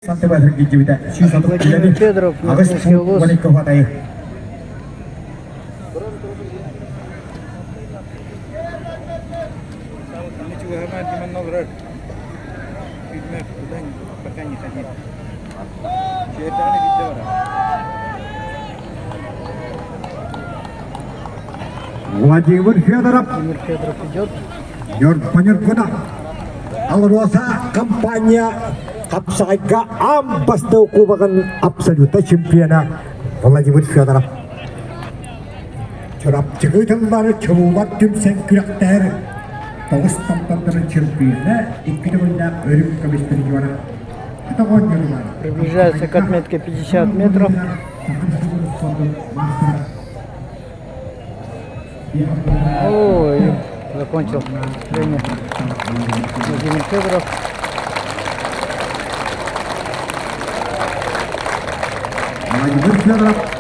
Владимир Федоров, Нюрнбергский улуус. Владимир Федоров. Владимир Федоров идет. Ньургуна АЛРОСА компания хапсаҕайга аан бастакы кубогын абсолютно чемпиона Владимир Федоров. Чурапчыгы тыллары чулуулар түмсэн күрэхтэһэр тоҕус томтордорун чемпиона икки төгүллээх өрүк көмүс призера. Приближается к отметке 50 метров. Ой, закончил выступление Владимир Федоров. Владимир Федоров.